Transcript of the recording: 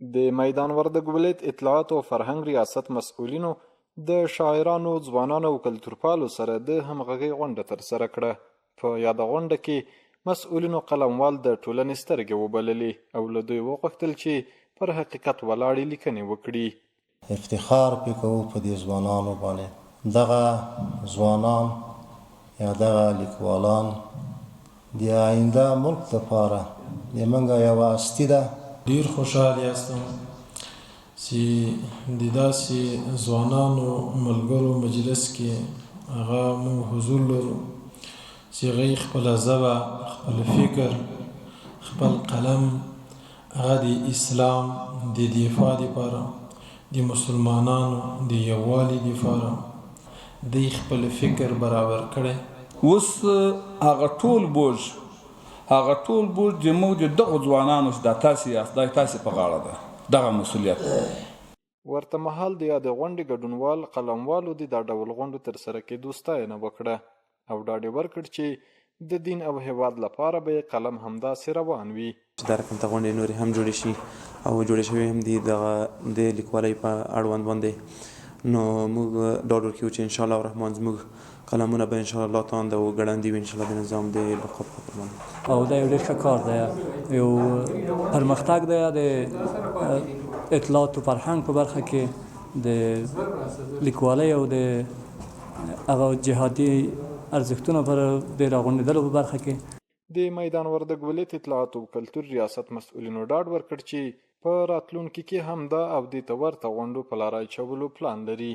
د میدان وردګ ولایت اطلاعاتو او فرهنګ ریاست مسؤلینو د شاعرانو، ځوانانو او کلتورپالو سره د همغږۍ غونډه ترسره کړه. په یاده غونډه کې مسؤلینو قلموال د ټولنې سترګې وبللې او له دوی وغوښتل چې پر حقیقت ولاړې لیکنې وکړي. افتخار پې کوو په دې ځوانانو باندې دغه ځوانان یا دغه لیکوالان د آینده ملک لپاره د منګه یوه هستي ده. ډیر خوشحال یاستم چی د داسی ځوانانو ملګرو مجلس کی هغه موږ حضور لرو چی هغوی خپله ژبه خپل فکر خپل قلم هغه د اسلام د دفاع لپاره د مسلمانانو د یووالي لپاره دی خپل فکر برابر کړی. اوس هغه ټول بوج هغه ټول بوج د موږ د دغو ځوانانو چې دا تاسې یاست دا تاسې په غاړه ده دغه مسولیت. ورته مهال د یادې غونډې ګډونوال قلموالو د دا ډول غونډو ترسره کېدو ستاینه وکړه او ډاډ یې ورکړ چې د دین او هېواد لپاره به یې قلم همداسې روان وي. چې دا رقم ته غونډې نورې هم جوړې شي او جوړې شوې هم دي دغه د لیکوالۍ په اړوند باندې نو موږ ډاډ ورکوو چې انشاءالله الرحمن زموږ قلمونه به انشاءالله تاند او ګړندي وي انشاءالله د نظام د بقا په خاطر باندې. او دا یو ډېر ښه کار دی، یو پرمختګ دی د اطلاعاتو فرهنګ په برخه کې د لیکوالۍ او د هغه جهادي ارزښتونو پر د راغونډېدلو په برخه کې. د میدان وردګ ولایت اطلاعاتو او کلتور ریاست مسؤلینو ډاډ ورکړ چې په راتلونکي کې هم دا او دې ته ورته غونډو په لاره اچولو پلان لري.